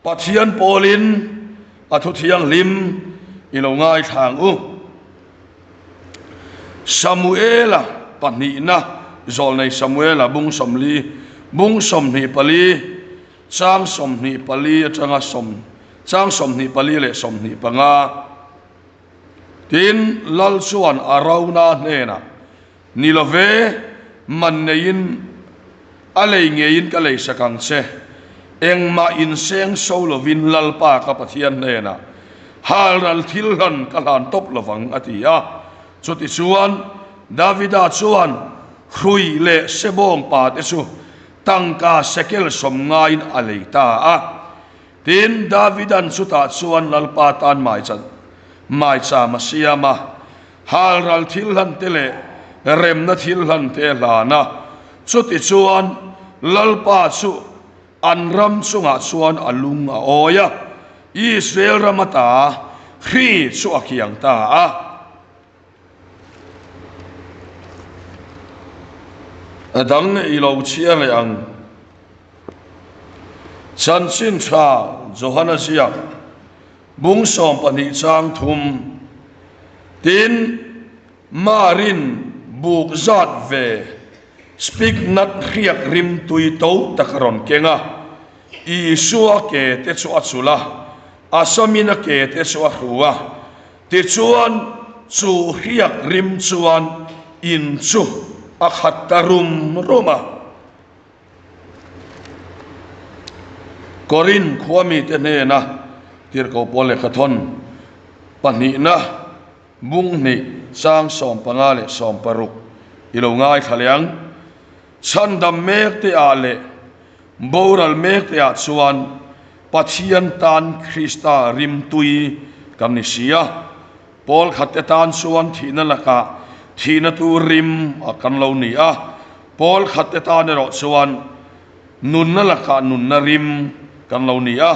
Pathian pawlin a thu thianghlim i lo ngaithla ang u. Samuela pahnihna zawlnei Samuela bung sawmli, bung 24, chang 24 atanga sawm, chang 24 leh 25. Tin, Lal chuan Arauna hnenah, Ni lo ve, man neiin a lei ngeiin ka leisak ang che. Engmah inseng so lovin Lalpa ka Pathian hnenah halral thil hlan ka hlan tawp lovang, a ti a. Chutichuan, Davida chuan hrui leh sebawng pate chu tangka sekel sawm ngaiin a lei ta a. Tin, Davidan chutah chuan Lalpa tan maicham a siam a. Halral thil hlan te leh remna thil hlan te a hlan a, chutichuan Lalpa chu an ram chungah chuan a lung a awi a, Israel ram ata hri chu a kiang ta a. A dang i lo chhiar leh ang. Chanchin tha Johana ziak. Bung 12 chang thum tin Marin buk zat ve Spignat hriak rim tui to tak a rawn keng a, Isua ke te chu a chulh a, a samin a ke te chu a hru a, tichuan chu hriak rim chuan in chu a khat ta rum rum a. Korin khua mite hnena Tirhkoh Paul lehkhathawn pahnihna bung hnih chang 15 leh 16 i lo ngaithla leh ang. Chhandam mek te ah leh boral mek te ah chuan Pathian tan Krista rimtui kan ni si a. Pawl khat te tan chuan thihna lakah thihna tur rim a kan lo ni a, pawl khat te tan erawh chuan nunna lakah nunna rim kan lo ni a,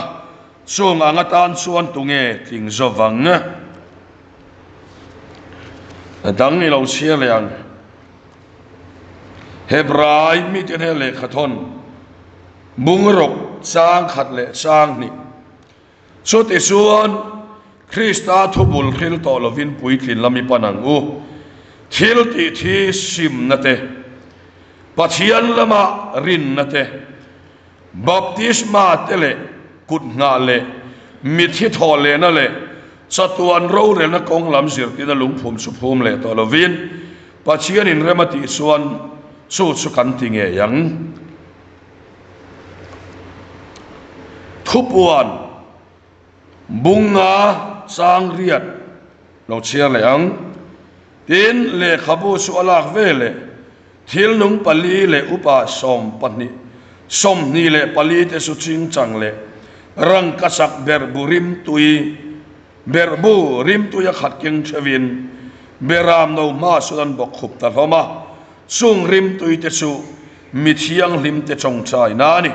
chung ang atan chuan tunge tling zawvang? Dang i lo chhiar leh ang. Hebrai mite hnen lehkhathawn bungruk chang khat leh chang hnih. Chutichuan, Krista thubul hril tawh lovin puitlin lam i pan ang u. Thil tih thi simna te, Pathian lama rinna te, baptisma te leh kut nghah leh mithi thawh lehna leh chatuan rorelna kawng lam zirtirna lungphum chu phum leh tawh lovin Pathianin rem a tih chuan chu chu kan ti ngei ang. Thupuan bunga chang riat lo chhiar leh ang. Tin, lehkhabu chu a lak ve leh thil nung pali leh upa 12, 24 te chu chingchang leh rangkachak berhbu rimtui, berhbu rimtui a khat keng theuhin beram no hma chu an bawk khup ta hlawm a. Chung rimtui te chu Mi thianghlim te tawngtai na a ni.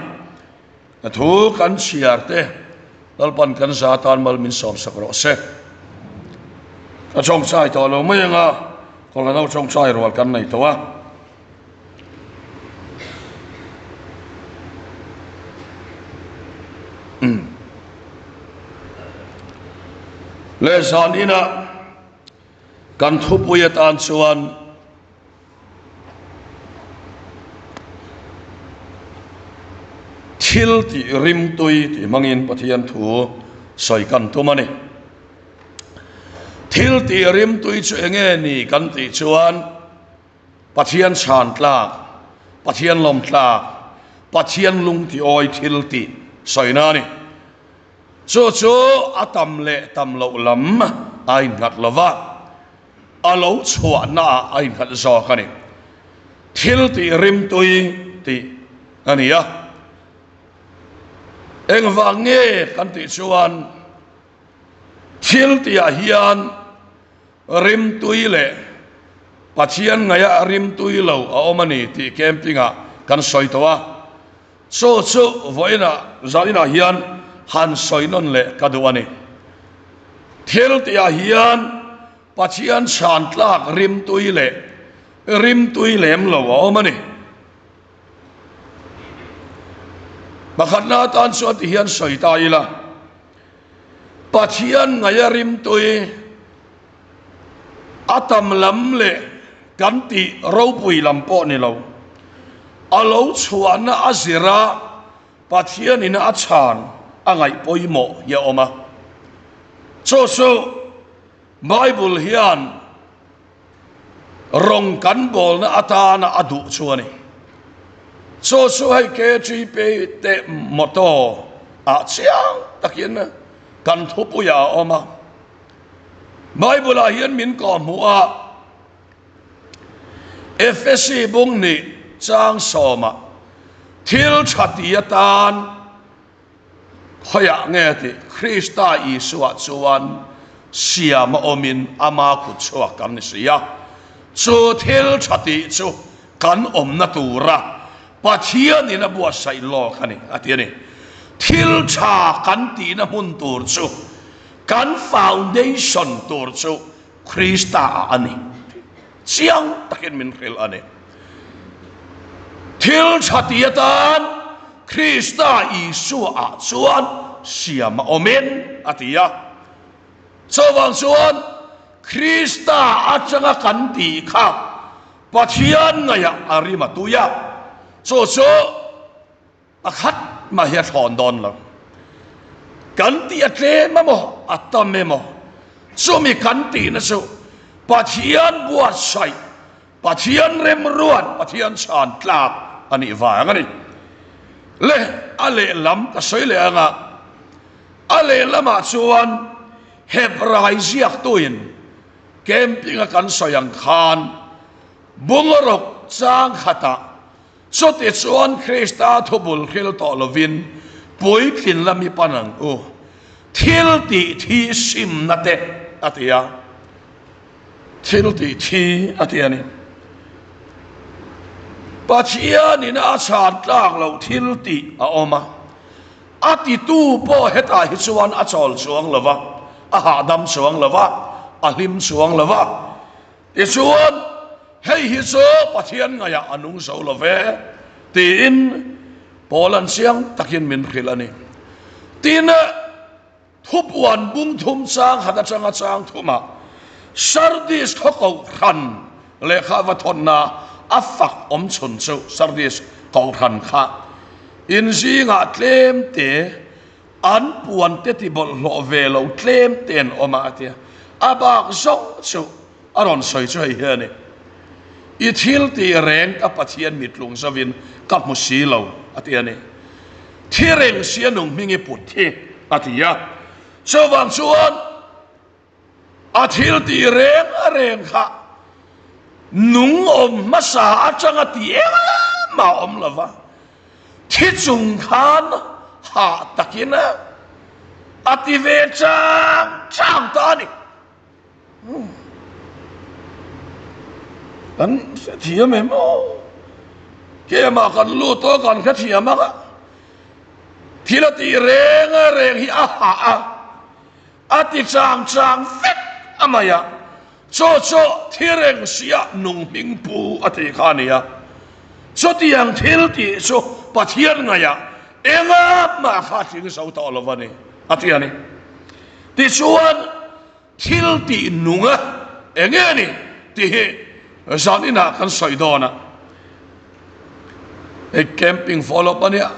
A thu kan chhiar te Lalpan kan za tan mal min sawmsak rawh se. Ka tawngtai tawh lo mai anga Kawlhano tawngtai rual kan nei tawh a. Leh zan inah kan thupui atan chuan Thil tih rimtui tih hmangin Pathian thu sawi kan tum a ni. Thil tih rimtui chu eng nge ni kan tih chuan Pathian chhan tlak, Pathian lawm tlak, Pathian lung tih awi thil tih sawina a ni. Chu chu a tam leh tam loh lam a innghat lo va. A lo chhuahnaah a innghat zawk a ni. Thil tih rimtui tih a ni a. Engvang nge kan tih chuan thil tihah hian rimtui leh Pathian ngaihah rimtui lo a awm a ni tih camping-ah kan sawi tawh a. Chu chu vawiinah zaninah hian han sawi nawn leh ka duh a ni. Thil tihah hian Pathian chhan tlak rimtui leh rimtui lem lo a awm a ni. Pakhatna atan chuan ti hian sawi ta ila, Pathian ngaia rimtui a tam lam leh kan tih ropui lam pawh ni lo, a lo chhuahna a zira Pathianin a chhan a ngaih pawimawh hi a awm a. Chu chu Bible hian Rawng kan bawlna atana a duh chu a ni. Chu chu hei KGP te motto ah chiang takin kan thupuiah a awm a. Bible ah hian min kawhhmuh a, Efesi bung nih chang sawmah thil tha ti atan, Khawiah nge tih Krista Isua chuan siam a awmin ama kut chhuak kan ni si a. Chu thil tha tih chu kan awmna tura Pathianin a buatsaih lawk a ni, a ti a ni. Thil tha kan tihna hmun tur chu kan foundation tur chu Krista ah a ni. Chiang takin min hrilh a ni. Thil tha ti atan Krista Isua ah chuan siam a awmin a ti a. Chuvang chuan Krista atanga kan tih kha Pathian ngaihah a rim a tui a. Chu chu Pakhat mah hi a thlawn dawn lo. Kan tih a tlem emaw, a tam emaw, chumi kan tihna chu Pathian buatsaih, Pathian remruat, Pathian chhan tlak a nih vang a ni. Le, a lehlam ka sawi leh ang a, a lehlamah chuan Hebrai ziaktuin camping-a kan sawi ang khan bungruk chang khatah Chutichuan Krista thubul hril tawh lovin puitlin la mi pan ang u, thil tih thi simna te a ti a, thil tih thi a ti a ni. Pathianin a chhan tlak loh thil tih a awm a, a titu pawh hetah hi chuan a chawl chuang lo va, a hahdam chuang lo va, a hlim chuang lo va. Tichuan, hei hi chu Pathian ngaihah a nung zo lo ve, tiin Paula'n chiang takin min hrilh a ni. Tin, thupuan bung thum chang khat atanga chang thumah Sardis khaw kohhran lehkha va thawnna a fak awm chhun chu Sardis kohhran kha in zingah tlem te An puan te ti bawlhhlawh ve lo tlem te an awm a, a ti a. A bak zawng chu a rawn sawi chu hei hi a ni, I thil tih reng ka Pathian mitlung zovin ka hmu si lo, a ti a ni. Thi reng si a nung hming i put hi, a ti a. Chuvang chuan A thil tih reng reng kha nung awm hmasa atanga ti eng mah awm lo va, thi chung khan hah takin a ti ve chang chang ta a ni. Kan hrethiam em aw? Kemah kan lut aw kan hrethiam ang a, thil a tih reng reng hi a hah a. A ti chang chang vek a mai a, chu chu thireng sia nung hming pu a tih kha a ni a. Chutiang thil tih chu Pathian ngaihah enga mah kha a tling zo tawh lo a ni, a ti a ni. Tichuan, thil tih nung a eng nge ni tih hi zan inah kan sawi dawn a. Hei camping follow up a nia,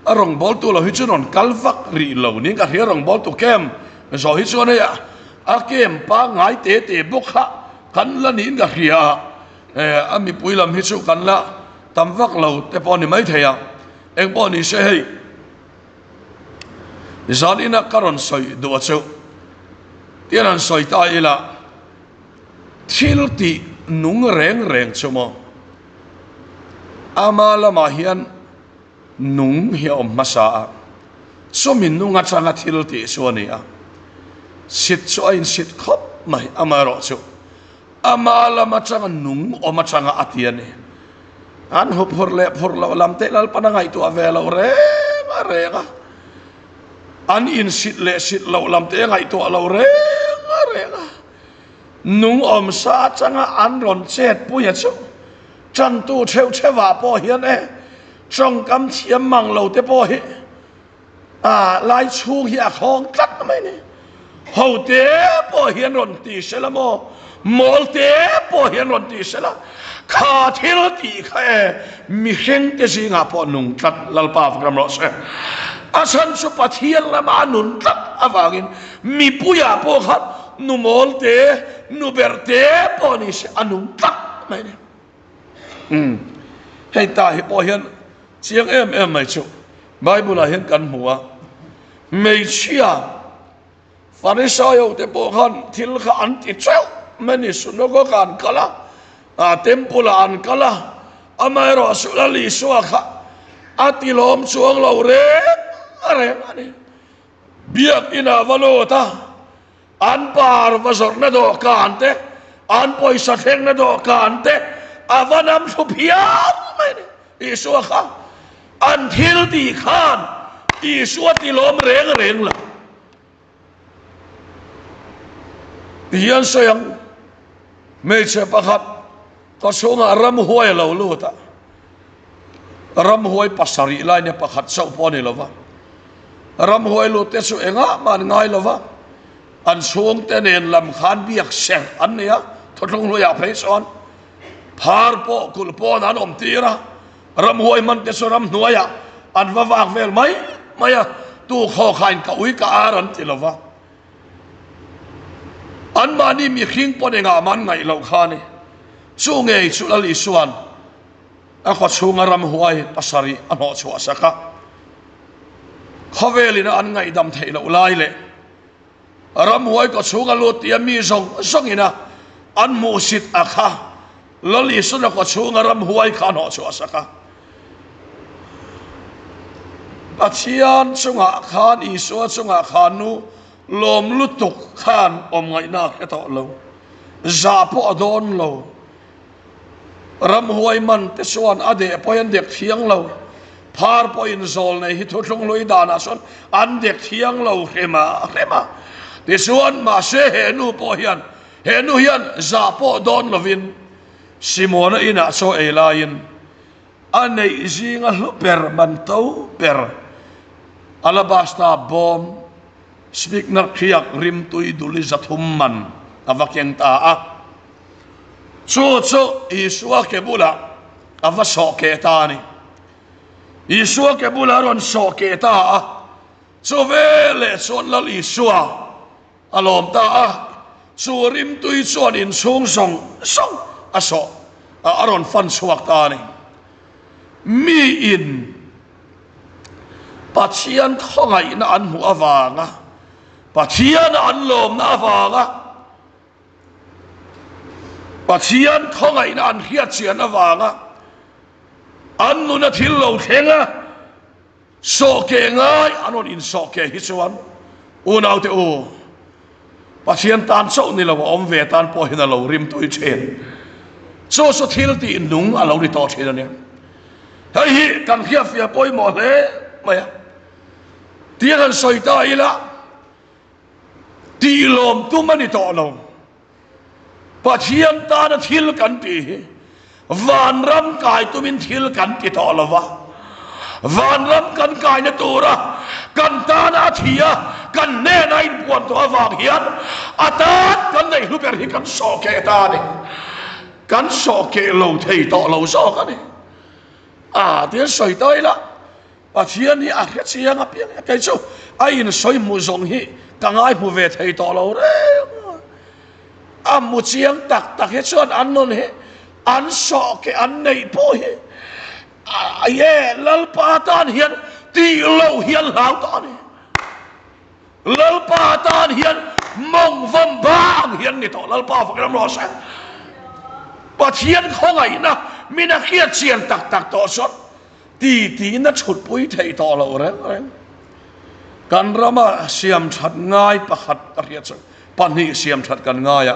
a rawngbawltu lo hi chu rawn kal vak rih lo niin ka hria rawngbawltu camp zawh hi chuan hei a camp pangngai te te bawk kha kan la niin ka hria a, a mipui lam hi chu kan la tam vak lo te pawh a ni maithei a, engpawh ni se hei zan ina ka rawn sawi duh a chu tian han sawi ta ila. Thil tih nung reng reng chu maw? Ama lamah hian nung hi a awm hmasa a, chumi nung atanga thil tih chu a ni a. Sit chu a insit khawp mai, amaherawhchu ama lam atanga nung awm atanga a ti a ni. An huphurh leh phurh loh lam te Lalpan a ngaihtuah ve loh reng a reng a, an insit leh sit loh lam te a ngaihtuah loh reng a reng a. Nung awm sa atanga an rawn chet puia chu tantu theuh theuhah pawh hian e. Tawngkam thiam mang lo te pawh hi a lai chhung hi a khawng tlat mai ni. Ho te pawh hian rawn ti sela maw, mawl te pawh hian rawn ti sela, kha thil tih kha e mihring te zingah pawh nung tlat Lalpa fak rawh se. A chhan chu Pathian lama a nun tlat avangin mipuiah pawh khan nu mawl te, nu ber te pawh ni se a nung tlat mai ni. Umm hei ta hi pawh hian chiang em em mai chu Bible ah hian kan hmu a, hmeichhia Farisai ho te pawh khan thil kha an ti teuh mai ni, synagogue ah an kal a, ah temple ah an kal a, amaherawh chu Lal Isua kha a ti lawm chuang lo reng reng a ni. Biakin ah va lut a. An par va zawrhna dawhkan te, an pawisa thlengna dawhkan te a va nam thlu phian mai a ni. Isua kha an thil tih khan Isua ti lawm reng reng lo. Ti hian sawi ang, hmeichhe pakhat ka chhungah ramhuai a lo lut a, Ramhuai pasarih lai nia pakhat chauh pawh a ni lova, ramhuai lut te chu engah mah an ngai lova, an chhungte nen lam khan biak serh an ni a, thawthlung hluiah phei chuan phar pawh kulh pawn an awm tir a, ramhuai hman te chu ramhnuaiah an va vak vel mai mai a, tu khaw khain ka ui ka ar an ti lova, anmahni mihring pawn engah mah an ngaih loh kha a ni. Chu ngei chu Lal Isua'n a khawchhunga ramhuai pasarih a hnawhchhuah sak a, khawvelin a an ngaihdam theih loh lai leh ramhuai kawchhunga lut tia mi zawng zawngin a an hmuhsit a kha Lal Isua'n a khawchhunga ramhuai kha a hnawhchhuah sak a. Pathian chungah khan Isua chungah khan nu lawm lutuk khan awm ngaihna a hre tawh lo. Zah pawh a dawn lo. Ramhuai man te chuan a deh pawhin an dek thiang lo. Phar pawhin zawl nei hi thuthlung hlui danah chuan an dek thiang lo hrem a hrem a. Tichuan mahse he nu pawh hian he nu hian zah pawh dawn lovin Simona inah chaw ei laiin a neih zinga hlu ber man to ber alabasta bawm Spickner khiak rimtui duli 300 man a va keng ta a. Chu chu Isua ke bulah a va sawh keh ta a ni. Isua ke bulah a rawn sawh keh ta a, chu veleh chuan Lal Isua a lawm ta a, chu rimtui chuan inchhung zawng zawng a sawh a, a rawn fan chhuak ta a ni. Miin Pathian khawngaihna an hmuh avanga, Pathiana an lawmna avanga, Pathian khawngaihna an hriatchian avanga an nuna thil lo thleng a, sawhkeh ngai an rawn insawhkeh hi chuan unaute u, Pathian tan chauh ni lo a awm ve tan pawh hian a lo rim tui thin. Chu chu thil tih nung a lo ni tawh thin a nia. Hei hi kan hriatfiah pawimawh hle mai a. Tiang han sawi ta ila tih lawm tum a ni tawh lo. Pathian tana thil kan tih hi vanram kai tumin thil kan ti tawh lo va, vanram kan kaina tura kan tana a thi a, kan hnena inpuan tawh avang hian a tan kan neih hlu ber hi kan sawhkeh ta a ni. Kan sawhkeh lo thei tawh lo zawk a ni. A tia sawi ta ila. Pathian hi a hre chiang a piang kei chu a insawi hmu zawng hi ka ngai hmu ve thei tawh lo reng a. A hmu chiang tak tak hi chuan an nun hi an sawh ke an neih pawh hi ye Lalpa tan hian tih loh hi an hlau tawh a ni. Lalpa tan hian mawng vawm bang hi an ni tawh. Lalpa fak ram rawh se. Pathian khawngaihna min a hriat chian tak tak tawh chuan ti tiin a chhutpui theih tawh loh reng reng. Kan rama siam that ngai pakhat ka hriat chu pahnih siam that kan ngai a.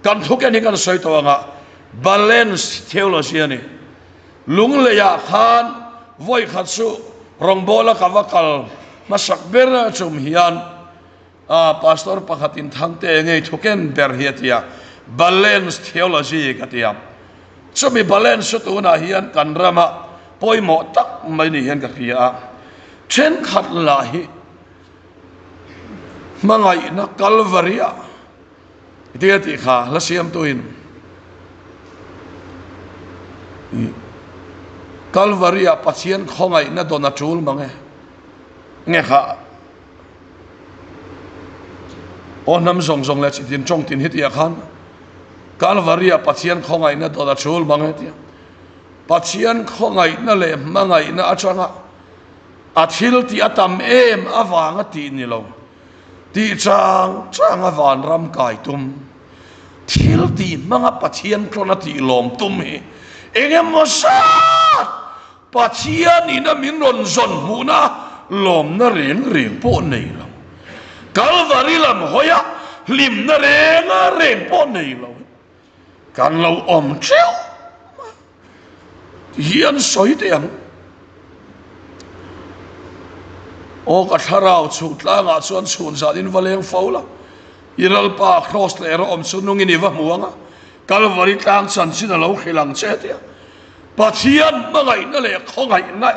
Kan thuken hi kan sawi tawh anga balance theology a ni. Lungleiah khan vawi khat chu rawngbawla ka va kal hmasak ber chum hian Pastor pakhatin Thangte ngei thuken ber hi a ti a, Balance Theology ka ti a. Chumi balance chu tunah hian kan rama pawimawh tak mai ni hian ka hria a. Thenkhat lah hi hmangaihna Kalvaria tia tih kha hla siamtuin Kalvaria Pathian khawngaihna dawn a tul mang e. Nge kha Aw hnam zawng zawng leh chitin tawng tin hi tiah khan Kalvaria Pathian khawngaihna dawn a tul mang e tia. Pathian khawngaihna leh hmangaihna atanga a thil tih a tam em avanga tih ni lo, tih chang changa vanram kai tum, thil tih hmanga Pathian tlawn a tih lawm tum hi eng emaw zat Pathian ina min rawn zawn hmuhna lawmna reng reng pawh nei lo, Kalvari lam hawia hlimna reng reng pawh nei lo. Kan lo awm theuh hi an sawi teh ang. Aw ka thlarau chhuk tlangah chuan chhun zan in va leng fo la, i Lalpa Kraws leh rawh awm chu nungin i va hmu ang a, Kalvari tlang chanchin a lo hrilh ang che tia Pathian hmangaihna leh khawngaihna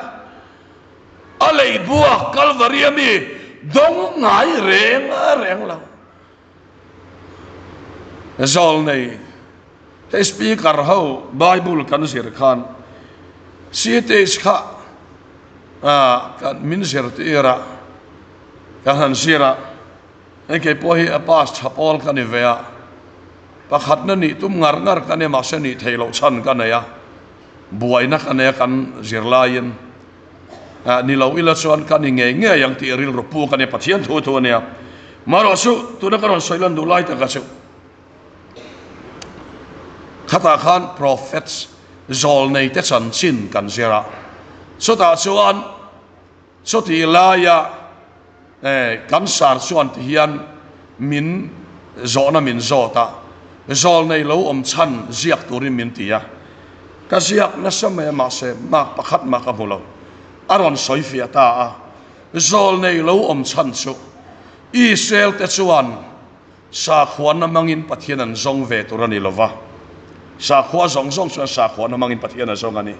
a lei buak Kalvari a mi dawng ngai reng reng lo. Zawlnei hei speaker ho bible kan zir khan ctage kha kan min zirtir a kan han zir a hei kei pawh hi a pass tha pawl ka ni ve a pakhatna nih tum ngar ngar ka nia mahse nih theih loh chhan ka nei a buaina ka nei a kan zir laiin. Ni lo ila chuan ka ni ngei ngei ang tih rilru puk a nia, Pathian thu thu a nia. Marawh chu tuna ka rawn sawi lan duh lai taka chu khatah khan prophets zawlnei te chanchin kan zir a, chutah chuan chutih laia Kan sar chuan ti hian min zawhna min zawt a, zawlnei lo awm chhan ziak turin min ti a. Ka ziak nasa mai a mahse mark pakhat mah ka hmu lo. A rawn sawi fiah ta a, zawlnei lo awm chhan chu Israel te chuan Sakhuana hmangin Pathian an zawng ve tur a ni lo va, sakhua zawng zawng chuan sakhuana hmangin Pathian a zawng a ni.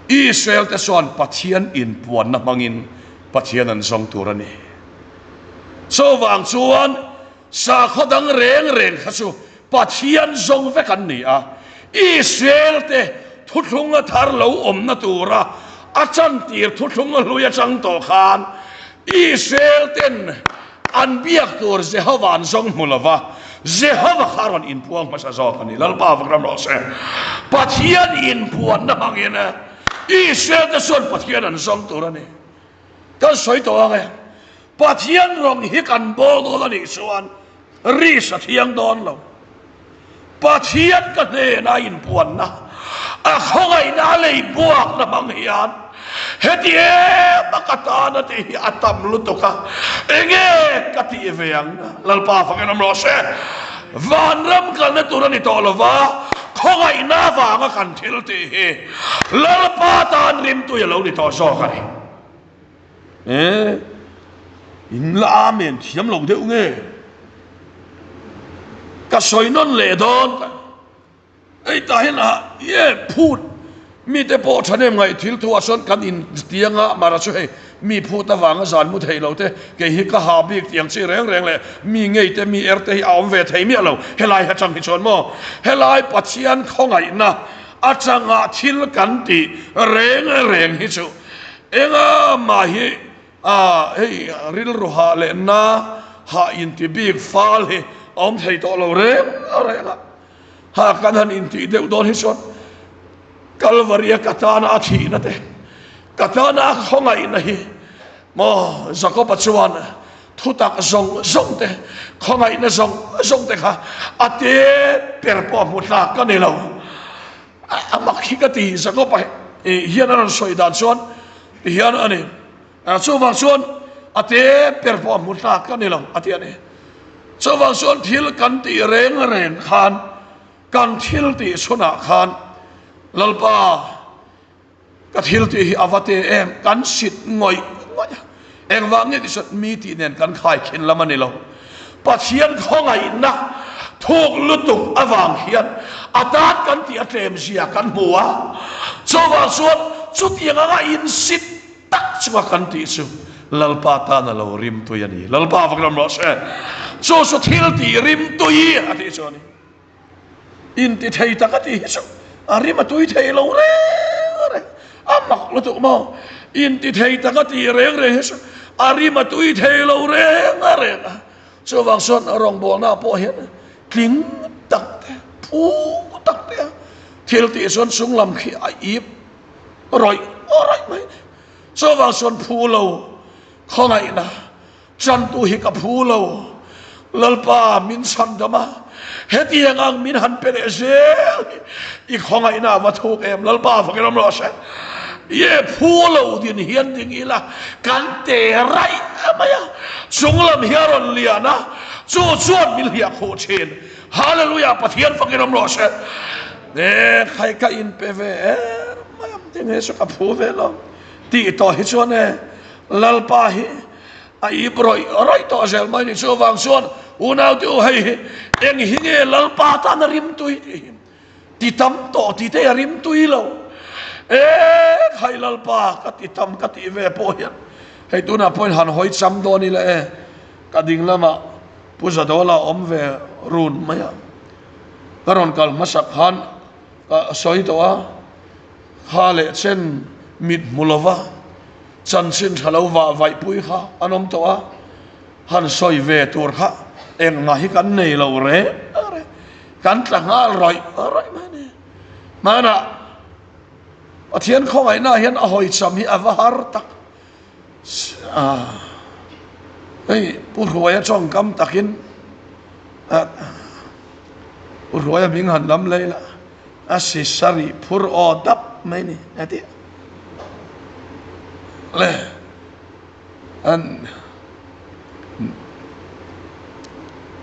Israel-te chuan Pathian inpuanna hmangin Pathian an zawng tur a ni. Chuvang chuan sakhaw dang reng reng kha chu Pathian zawng vek an ni a, Israel-te thuthlunga thar lo awmna tura a chantir thuthlunga hlui atang tawh khan Israel-ten An biak tur Jehova an zawng hmu lo va, Jehova kha a rawn inpuang hmasa zawk a ni. Lalpa vak ram rawh se. Pathian inpuanna hmangin Israel-te chuan Pathian an zawng tur a ni. Kan sawi tawh ang e, Pathian rawng hi kan bawl dawn a nih chuan risk a thiang dawn lo. Pathian ka hnena inpuanna, a khawngaihna a lei buakna hmang hian heti em a ka tan a tih hi a tam lutuk a, enge ka tih ve ang? Lalpa fakin awm rawh se. Vanram kalna tur a ni tawh lova, khawngaihna avanga kan thil tih hi Lalpa tan rimtui a lo ni tawh zawk a ni. E, in la amen thiam lo deuh nge? Ka sawi nawn leh dawn ka ei tah hian a ye phut mite pawh thahnem ngaih thil thu ah chuan kan in tiang a mara chu hei mi phut avanga zan mu thei lo te kei hi ka ha bik tiang chi reng reng leh mi ngei te mi er te hi a awm ve thei miah lo helai atang hi chuan maw helai Pathian khawngaihna atanga thil kan tih reng reng hi chu Enga mah hi hei rilru hah leh na hah inti bik fal hi a awm thei tawh lo reng reng a, ha kan han intih deuh dawn hi chuan Kalvaria ka tana a thihna te, ka tana a khawngaihna hi maw Jakoba chuan thutak zawng zawng te, khawngaihna zawng zawng te kha a te per pawh a hmu tlak ka ni lo. A mak hi ka ti Jakob-a hian a rawn sawi dan chuan ti hian a ni. Chuvang chuan a te ber pawh a hmu tlak ka ni lo a ti a ni. Chuvang chuan thil kan tih reng reng khan kan thil tih chhunah khan Lalpa Ka thil tih hi a va te em? Kan sit ngawih ngawih a. Engvang nge tih chuan mi tih nen kan khaikhin lam a ni lo. Pathian khawngaihna thuk lutuk avang hian a tan kan tih a tlem zia kan hmu a. Chuvang chuan Chutiang anga insit tak chunga kan tih chu Lalpa tan a lo rimtui a ni. Lalpa vak ram rawh se. Chu chu thil tih rimtui a tih chu a ni. Inti thei tak a tih hi chu a rim a tui thei lo reng reng. A mak lutuk maw? Inti thei tak a tih reng reng hi chu a rim a tui thei lo reng reng a. Chuvang chuan rawngbawlna pawh hian tling tak te, phu tak te a thil tih chuan chunglam khi a ip rawih rawih mai a ni. Chuvang chuan phu lo khawngaihna chantu hi ka phu lo, Lalpa min chhandam a, hetiang ang min han pe leh zel hi i khawngaihna a va thuk em, Lalpa fakin awm rawh se. Ye phu lo din hian ding ila kan te raih mai a, chunglam hi a rawn lian a, chu chuan min hliah khuh thin. Hallelujah Pathian fakin awm rawh se. E khai ka in pe ve em mai ang tinge chu ka phu ve lo tih tawh hi chuan e Lalpa hi a ip rawih rawih tawh zel mai ni. Chuvang chuan unaute u hei hi eng hi nge Lalpa tan a rimtui tih hi ti tam tawh ti te a rimtui lo. E khai Lalpa ka ti tam ka tih ve pawh hian hei tunah pawhin han hawi cham dawn ila e ka ding lamah Pu Zadawla awm ve run mai a. Ka rawn kal hmasak khan ka sawi tawh a, kha leh chen mit hmu lova chanchin tha lo vah vaihpui kha an awm tawh a, han sawi ve tur kha engmah hi kan nei lo reng reng, kan tla nghal rawih rawih mai a ni. Hmanah Pathian khawngaihna hian a hawi cham hi a va har tak. Hei Pu Hruaia tawngkam takin Pu Hruaia hming han lam lei la a si sarih phur aw dap mai ni a ti le an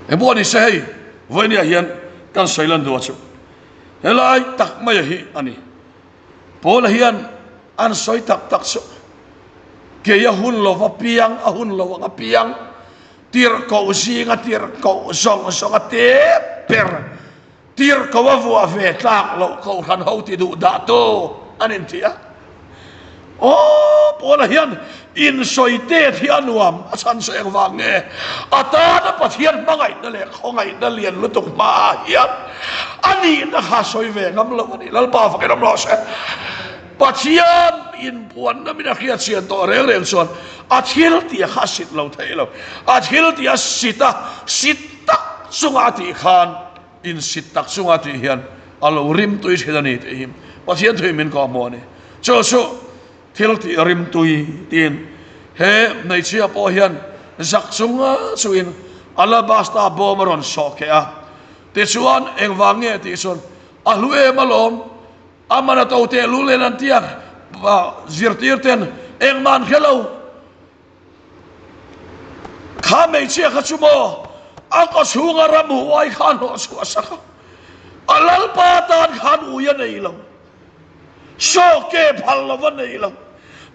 engpawh ni se hei vawinia hian kan sawi lan duh a chu helai tak mai hi a ni. Paula hian an sawi tak tak chu kei a hun lova piang, a hun lo anga piang, tirhkoh zinga tirhkoh zawng zawnga te ber, tirhkoh a vuah ve tlak loh kohhran ho ti duh dah tu an inti a. Aw, Paula hian insawi tet hi a nuam, a chhan chu engvang nge? A tana Pathian hmangaihna leh khawngaihna lian lutuk hmaah hian a nihna kha sawi ve ngam lo a ni. Lalpa fakin awm rawh se. Pathian inpuanna min a hriat chian tawh reng reng chuan a thil tih kha a sit lo thei lo. A thil tih a sit a, sit tak chunga a tih khan insit tak chunga tih hian a lo rimtui thin a ni tih hi Pathian thuin min kawhhmuh a ni. Chu chu thil tih rimtui tiin he hmeichhia pawh hian zak chunga chuin alabasta bawm a rawn sawh keh a. Tichuan engvang nge tih chuan a hlu em alawm, a man a to tehlul nen an tia zirtir ten engmah an hre lo. Kha hmeichhia kha chu maw a kaw chhunga ram huai kha a hnawh chhuah sak a, a lalpa tan khan ui a nei lo, saw ke phal lo a nei lo,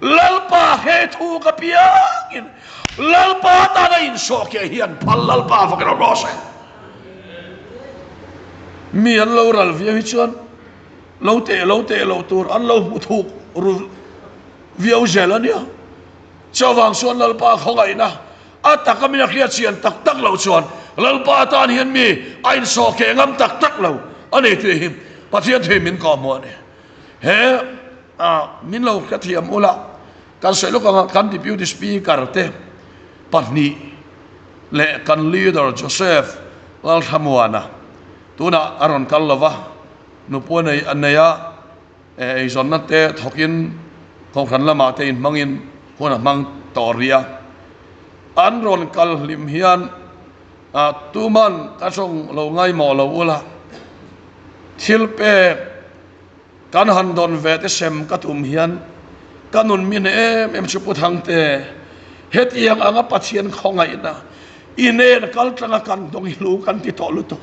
lalpa he thu ka piangin lalpa tan a insawh ke hi an phal lalpa vak rawh rawh se. Mi an lo ral viau hi chuan lo teh lo teh lo tur an lo hmu thuk ru viau zel a nia. Chuvang chuan Lalpa khawngaihna a taka min a hriat chian tak tak loh chuan Lalpa atan hian mi a insawh keh ngam tak tak lo a ni tih hi Pathian thei min kawhhmuh a ni. He min lo hrethiam ula kan sawi lawk anga kan Deputy Speaker te pahnih leh kan Leader Joseph Lalthlamuana tunah a rawn kal lova nupui a nei a. Eizawnna te thawkin kohhran lamah te inhmangin hun a hmang tawh rih a. An rawn kal hlim hian tuman ka tawng lo ngaimawh lo ula, thil pek kan han dawn ve te sem ka tum hian ka nun min em em chu Pu Thangte, hetiang anga Pathian khawngaihna inen kal tlanga kan dawng hi lu kan ti tawh lutuk.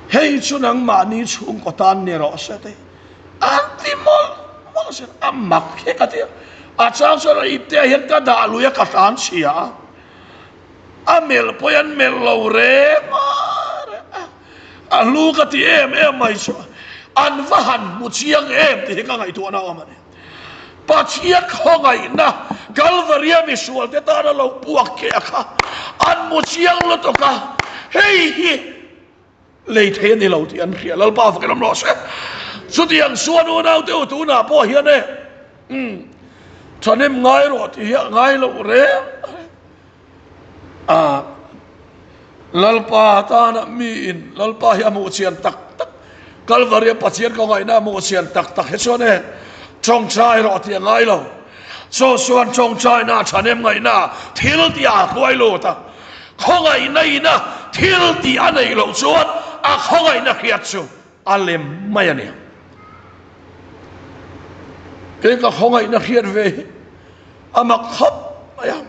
Hei chu nangmahni chhungkaw tan ni rawh se te an ti mawlh mawlh sin a mak hi ka ti a. A chang chuan a ipte ah hian ka dah lui a ka hlan chhia a, a melh pawh hian melh lo reng a reng a, a hlu ka ti em em mai chu an va han hmu chiang em tih hi ka ngaihtuahna a awm a ni. Pathian khawngaihna Kalvaria misualte tana lo puak keh a kha an mu chiang lutuk a, hei hi lei thei a ni lo tih an hria. Lalpa fakin awm rawh se. Chutiang chuan unaute u tunah pawh hian e, umm, thahnem ngai rawh tih hi a ngai loh reng a ni. A Lalpa tana miin Lalpa hi a hmuh chian tak tak, Kalvaria Pathian kawngaihna a hmuh chian tak tak hi chuan e tawngtai rawh tih a ngai lo. Chaw chuan tawngtaina a thahnem ngaihna thil tih a hruai lut a, khawngaihna ina thil tih a neih loh chuan a khawngaihna hriat chu a lem mai a ni. Kei ka khawngaihna hriat ve hi a mak khawp mai a.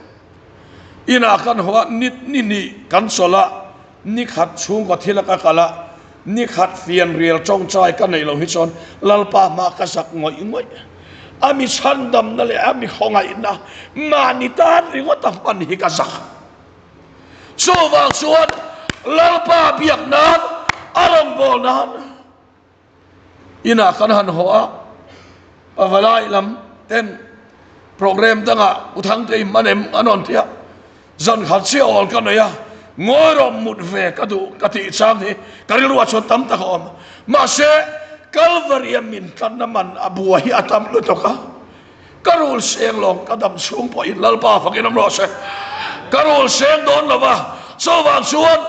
Inah kan haw a, ni ni hnih kan chawlh a, ni khat chhungkaw thil a ka kal a, ni khat fianrial tawngtai ka neih loh hi chuan Lalpa hma ka zak ngawih ngawih. A mi chhandamna leh a mi khawngaihna mahni tan ringawt a hman hi ka zak. Chuvang chuan Lalpa biak nan, a rawngbâwl nan, Inah kan han haw a, pavalai lam ten programme dangah U Thangtei hman em an rawn ti a, zan khat chiah awl ka nei a, ngawi rawh mut ve ka duh ka tih chang hi ka rilruah chuan tam tak a awm. Mahse, Kalvaria min tlanna man a bua hi a tam lutuk a, ka rul seng lawng ka dam chhung pawhin Lalpa fakin awm rawh se, ka rul seng dawn lo va, chuvang chuan,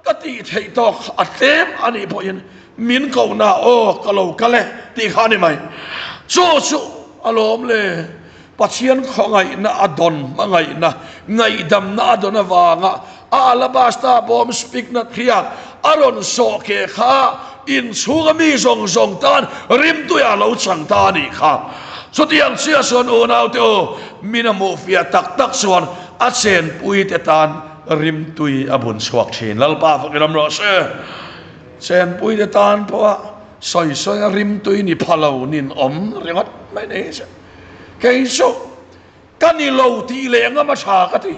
Ka tih theih tawk a tlem a nih pawhin min kohna aw ka lo kal e tih kha a ni mai. Chu chu a lawm le, Pathian khawngaihna a dawn hmangaihna, ngaihdamna a dawn avanga a alabasta bawm spikna thiak a rawn sawh keh kha inchhunga mi zawng zawng tan rimtuia lo chang ta a nih kha. Chutiang chiah chuan unaute u, min a hmuhfiah tak tak chuan a chenpuite tan Rimtui a bun chhuak thin. Lalpa fak i ram rawh se. Chenpuite tan pawha sawi sawi a rimtui ni pha lo nin awm ringawt mai nei se. Kei chu ka ni lo tih leh ngam a tha ka ti.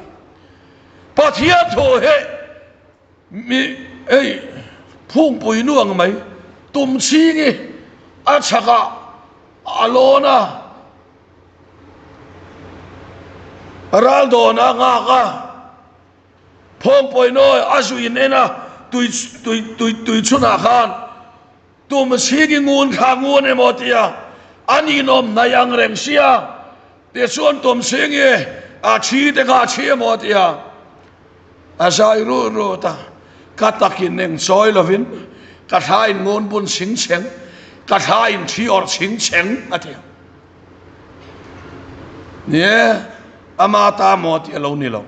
Pathian thu hi mi hei phungpui nu ang mai tum chhingi a chhakah a lawn a. Ral dawn a nghak a, phawngpawi nawi a zu in en a, tui tui tui tui chhunah khan tum chhing i ngun kha ngun emaw tia an inawm hnaih ang reng sia, tichuan tum chhing i a thi te kha a thi emaw tia a zai rut rut a, ka takin eng chawi lovin ka thla in ngun bun chhing chheng, ka thla in thi awrh chhing chheng a ti. Ni e, ama ta maw tih a lo ni lo.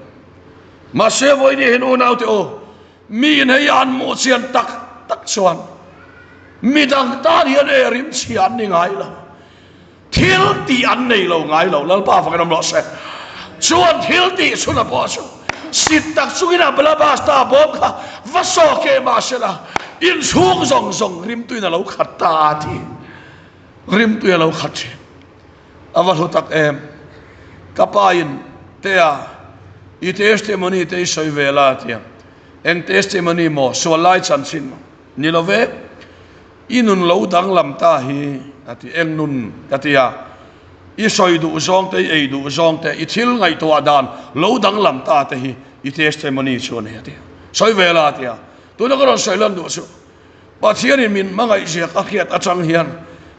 Mahse vawiin hian unaute u, miin hei an hmuh chian tak tak chuan midang tan hian e rimchhia an ni ngai lo. Thil tih an nei lo ngai lo, Lalpa fakin awm rawh se. Chuan thil tih chhuna pawh chu sit tak chungin a alabasta bawm kha va sawk e mahsela inchhung zawng zawng rimtuin a lo khat ta a ti. Rimtui a lo khat thin. A va hlu tak em. Ka pa in Tea, i testimony te i sawi ve la a ti a. Eng testimony maw? Sual lai chanchin maw? Ni lo ve. I nun lo danglam ta hi a ti. Eng nun? Ka ti a. I sawi duh zawng te, i ei duh zawng te, i thil ngaihtuah dan lo danglam ta te hi i testimony chu a ni a ti a. Sawi ve la a ti a. Tuna ka rawn sawi lan duh chu Pathianin min hmangaih ziak a hriat atang hian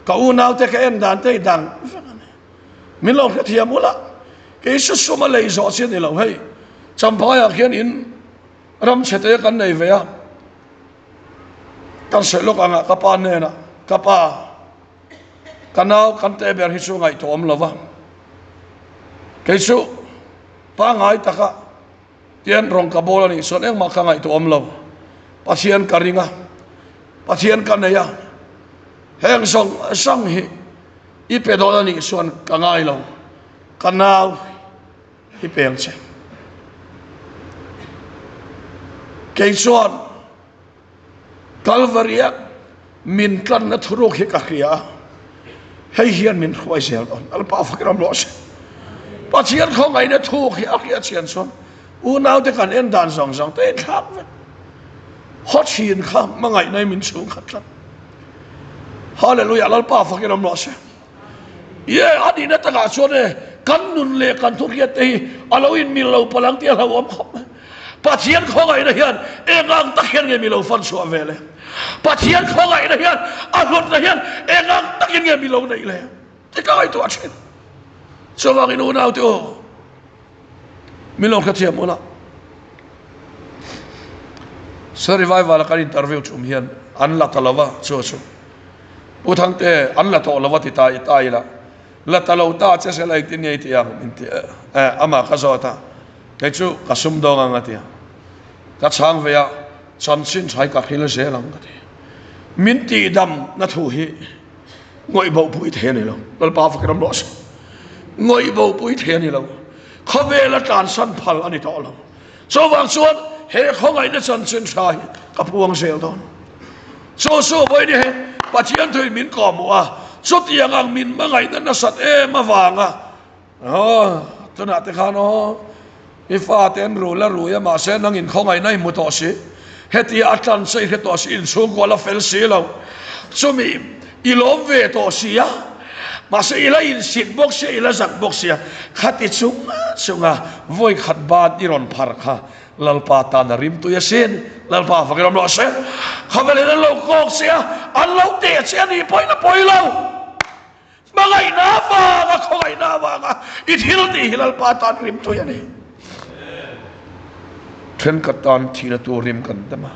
ka unaute ka en dan te hi dang vek a ni. Min lo hrethiam ula, kei su suma lei zawh chi a ni lo. Hei, Champhaiah khian in ram chhe te kan nei ve a, kan sawi lawk ang a, ka pa hnenah, ka pa, ka nau kan te ber hi chu ngaihtuah awm lo va, kei chu pangngai taka Tian rawng ka bawl a nih chuan engmah ka ngaihtuah awm lo. Pathian ka ring a, Pathian ka nei a, heng zawng zawng hi i pe dawn a nih chuan ka ngai lo, ka nau hi pe ang che. Kei chuan Kalvaria min tlanna thuruk hi ka hria a, hei hian min hruai zel dawn. Lalpa fakin awm rawh se. Pathian khawngaihna thuk hi a hriat chian chuan unaute kan en dan zawng zawng te inthlak vek. Haw thin kha hmangaihna in min chhung khat tlat. Hallelujah Lalpa fakin awm rawh se. Ye, a nihna takah chuan e, kan nun leh kan thuhriat te hi a lo inmil lo palh ang tih a hlauhawm khawp mai. Pathian khawngaihna hian eng ang tak hian nge mi lo fan chhuah ve le? Pathian khawngaihna hian a hlutna hian eng ang takin nge mi lo neih le? Tih ka ngaihtuah thin. Chuvangin unaute aw, min lo hrethiam ula. Sir Revival a kan interview tum hian an la ta lo va, chu chu Pu Thangte an la tawh lo va ti ta i ta ila, la ta lo ta che sela engtin nge i ti ang min ti eh amah ka zawt a, kei chu ka sum dawng ang a ti a, ka chhang ve a, chanchin tha hi ka hril zel ang ka ti. Min tihdam na thu hi ngawih bo pui thei a ni lo, Lalpa fakin ram rawh se. Ngawih bo pui thei a ni lo, khawvel a tlansan phal a ni tawh lo. Chuvang chuan he khawngaihna chanchin tha hi ka puang zel dawn. Chu chu vawiin hi Pathian thuin min kawhhmuh a, chutiang ang min hmangaihna nasat em avanga aw tunah te khan aw i fate an rul a rui a mahse nangin khawngaihna i hmu tawh si, hetia a tlan che i hre tawh si, inchhungkua la fel si lo, chumi i lawm ve tawh si a, mahse i la insit bawk sia, i la zak bawk sia, khati chung chunga vawi khat ban i rawn phar kha Lalpa tan a rimtui asin, Lalpa fakin awm rawh se. Khawvelin an lo kawk che a, an lo teh che a nih pawhin a pawi lo. Hmangaihna avanga, khawngaihna avanga i thil tih hi Lalpa tan rimtui a ni. Thenkhat tan thihna tur rim kan tem a,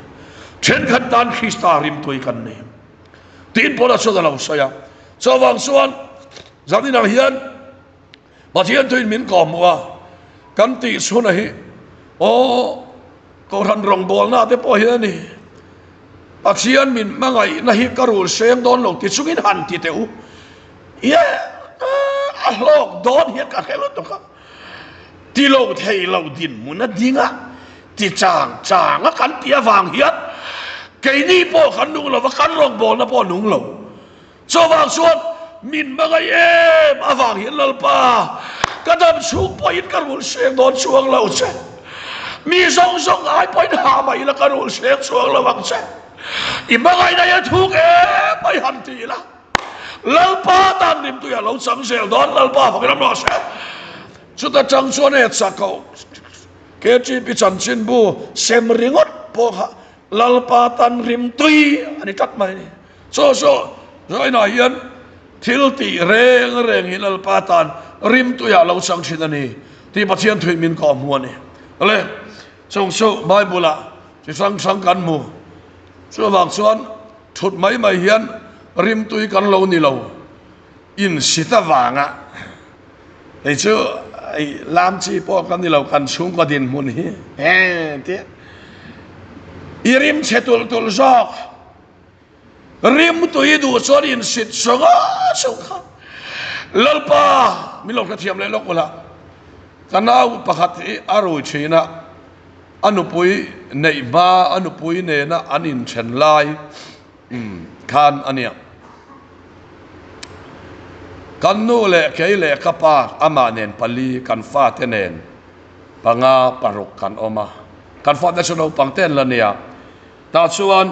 thenkhat tan Krista rimtui kan ni. Tiin Paula chuan a lo sawi a. Chuvang chuan zaninah hian Pathian thuin min kawhhmuh a, kan tih chhuna hi aw Kohhran rawngbawlna te pawh hi a ni. Pathian min hmangaihna hi ka rul seng dawn lo ti chungin han ti teh u. Ie, a hlawk dawn hian ka hre lutuk a. Ti lo thei lo dinhmun a ding a, ti chang chang a kan tih avang hian keini pawh kan nung lo va, kan rawngbawlna pawh a nung lo. Chuvang chuan min hmangaih em avang hian Lalpa, ka dam chhung pawhin ka rul seng dawn chuang lo che. Mi zawng zawng ai pawhin hah mah ila ka rul seng chuang lo ang che. I hmangaihna hi a thuk em mai han ti ila. Lalpa tan rimtui a lo chang zel dawn, Lalpa fakin a rawh se. Chuta tang chuan he chak-ho KTP chanchinbu sem ringawt pawh kha Lalpa tan rimtui a ni tlat mai. Chu chu Zainah hian thil tih reng reng hi Lalpa tan rimtuiah lo chang thin a ni tih Pathian thuin min kawh hmu a ni. Le, chung chu Bible-ah chi hrang hrang kan hmu. Chuvang chuan thut mai mai hian rimtui kan lo ni lo insit avanga hei chu lam chi pawh kan ni lo kan chhungkaw dinhmun hi he tia i rim chhe tulh tulh zawk. Rimtui duh chuan insit sawng sawng kha Lalpa min lo hrethiam leh lawk ula, ka nau pakhat hi a rui thin a, a nupui neih hma a nupui nena an inthen lai khan a nia. Kan nu leh kei leh ka pa amah nen pali kan fate nen panga paruk kan awm a, kan fate chu naupang te an la nia. Tah chuan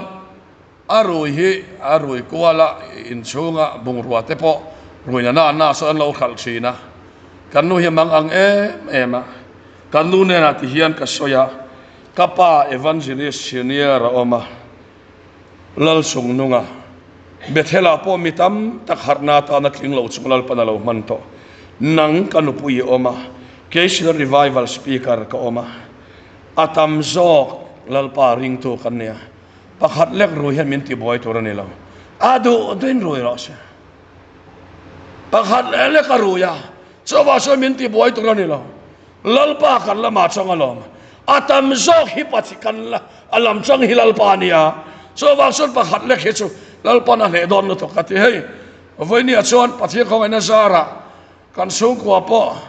a rui hi a rui kual a, inchhunga bungrua te pawh ruina na na sawn an lo hralh thin a. Kan nu hi a mang ang em em a, kan nu hnenah ti hian ka sawi a, ka pa Evangelist Senior a awm a, Lalchungnunga, Bethel-ah pawh mi tam tak harhna atana tling lo chung Lalpan a lo hman tawh. Nang ka nupui i awm a, kei Senior Revival Speaker ka awm a. A tam zawk Lalpa ringtu kan nia, pakhat lek rui hian min tibuai tur a ni lo. A duh duhin rui rawh se. Pakhat leh lek a rui a, chuvah chuan min tibuai tur a ni lo. Lalpa kan lamah chang alawm. A tam zawk hi Pathian kan la, a lam chang hi Lalpa a nia. Chuvah chuan pakhat lek hi chu Lalpa'n a hleh dawn lutuk ka ti. Hei, vawinia chuan Pathian khawngaihna zarah kan chhungkua pawh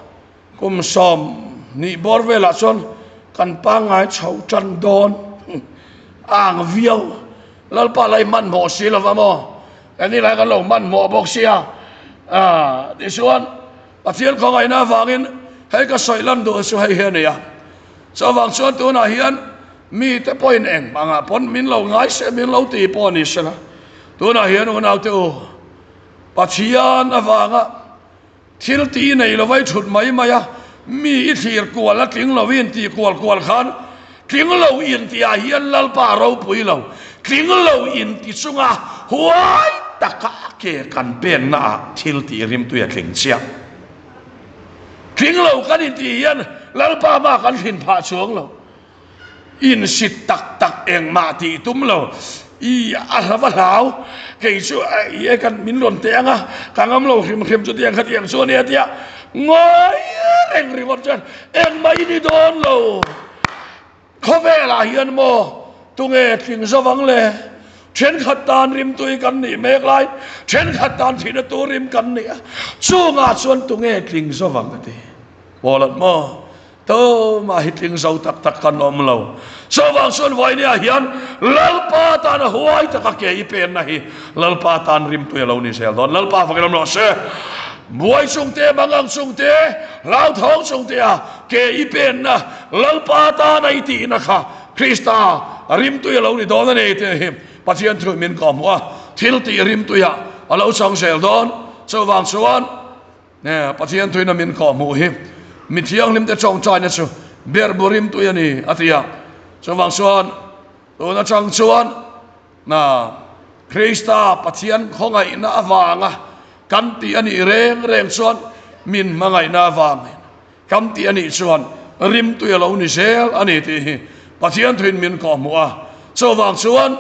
Kum 20 bawr velah chuan kan pangngai chho tan dawn a ang viau. Lalpa la i hmanhmawh si lova maw? Kan ni lai kan lo hmanhmawh bawk sia. Tichuan, Pathian khawngaihna avangin hei ka sawi lan duh chu hei hi a ni a. Chuvang chuan tunah hian mite pawhin eng hmangah pawn min lo ngai se, min lo ti pawh a ni sela. Tunah hian unaute u, Pathian avanga. Thil tih i nei lova i thut mai mai a, mi i thlir kual a tling lo i intih kual kual khan tling lo intihah hian Lalpa ropui lo, tling lo inti chunga huai taka ke kan penna ah thil tih rimtui a tling chiah. Tling lo kan intih hian Lalpa mah kan hrin phah chuang lo. Insit tak tak engmah tih tum lo i a hla va hlau kei chu i e kan min rawn teh ang a ka ngam lo hrim hrim chutiang khatiang chu a nia tia ngawi reng ringawt chuan engmah i ni dawn lo khawvelah hian maw tunge tling zo ang le thenkhat tan rimtui kan nih mek lai thenkhat tan thihna tur rim kan nih a chungah chuan tunge tling zo ang a ti Pawlat maw Tumah hi tling zo tak tak kan awm lo. Chuvang chuan vawinia hian Lalpa tana huai taka ke i penna hi Lalpa tan rimtui a lo ni zel dawn. Lalpa fakin awm rawh se. Buai chungte, mangang chungte, hlauthawng chungtea ke i penna Lalpa tana i tihna kha Krista rimtui a lo ni dawn a ni tih hi Pathian thu min kawhhmuh a, thil tih rimtuiah a lo chang zel dawn. Chuvang chuan. Pathian thuina min kawhhmuh hi mi thianghlimte tawngtaina chu berhbu rimtui a ni, a ti a. Chuvang chuan tun atang chuan Krista Pathian khawngaihna avanga kan tih a nih reng reng chuan min hmangaihna avangin kan tih a nih chuan rimtui a lo ni zel a ni tih hi Pathian thuin min kawhhmuh a. Chuvang chuan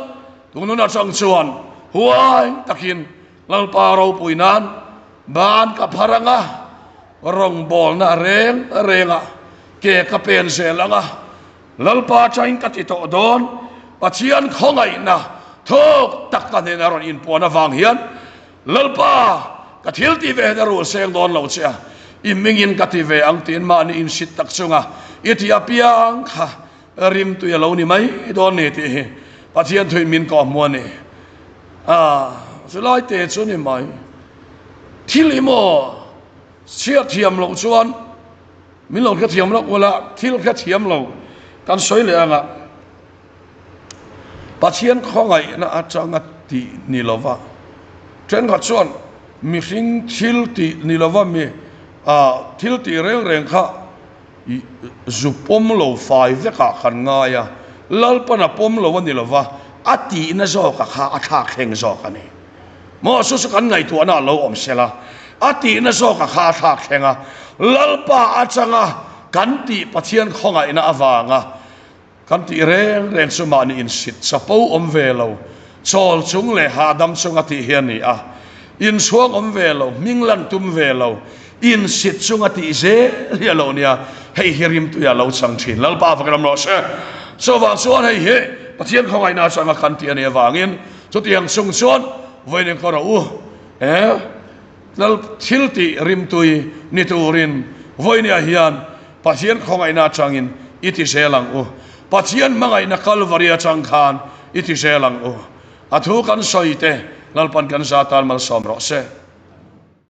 tun hun atang chuan huai takin Lalpa ropui nan ban ka phar ang a, rawngbawlna reng rengah ke ka pen zel ang a, Lalpa atangin ka ti tawh dawn, Pathian khawngaihna thawk tak ka hnena rawn inpuan avang hian Lalpa ka thil ti ve hian a rul seng dawn lo che a, i hmingin ka ti ve ang tiin mahni insit tak chunga i ti apiang kha Rimtui a lo ni mai dawn ni tih hi Pathian thuin min kawhhmu a ni. A, chulai te chu ni mai. Thil hi maw chhiat thiam loh chuan min lo hrethiam loh ula, thil hrethiam lo kan sawi leh anga Pathian khawngaihna atanga tih ni lova thenkhat chuan mihring thil tih ni lova mi thil tih reng reng kha I zu pawm lo fai vekah kan ngai a, Lalpan a pawm lo a ni lova, a tihna zawka kha a thlak thleng zawk a ni. Maw chu chu kan ngaihtuahna a lo awm sela, a tihna zawka kha a thlak thleng a, Lalpa atanga kan tih Pathian khawngaihna avanga Kan tih reng reng chu mahni insit chapo awm ve lo, chawl chung leh hahdam chunga tih hi a ni a. Inchhuang awm ve lo, hming lan tum ve lo, insit chunga tih zel hi a lo nia. Hei hi rimtuia lo chang thin. Lalpa fak ram rawh se. Chuvang chuan hei hi Pathian khawngaihna atanga kan tih a nih avangin chutiang chung chuan vawiin engkaw rawh u e. Lal thil tih rimtui ni turin vawinia hian Pathian khawngaihna atangin i ti zel ang u. Pathian hmangaihna Kalvari atang khan i ti zel ang u. A thu kan sawi te Lalpan kan za tan malsawm rawh se.